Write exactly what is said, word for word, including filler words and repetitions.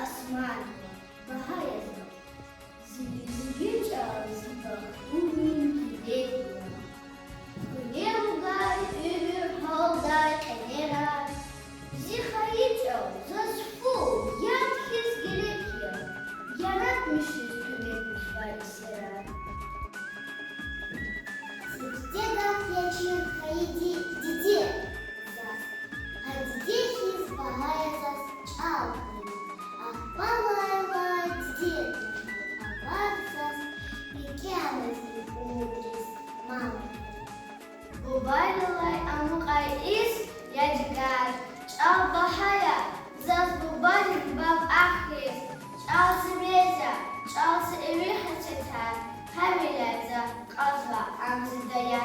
Османова Багьа я заз, зи лезги чӀал, зи бахтунин гилет я. Куьне ругай уьмуьр гьалдай кьенерар, зи хайи чӀал заз фу, яд хьиз герек я, яратмишиз куьмекдиз вай эсерар. Сифте гаф я чир хайи ди-, диде заз. Гьа диде хьиз багьа я заз чӀал хьиз. Ахпа лайлай диде аваз заз, рикӀяй зи умудриз ман. Бубайрилай амукьай ирс ядигар, чӀал багьа я заз бубайрин бав ахьиз, чӀал зи мез я, чӀал зи эвел хесетар, гьавиляй за кьазва ам зи даяр.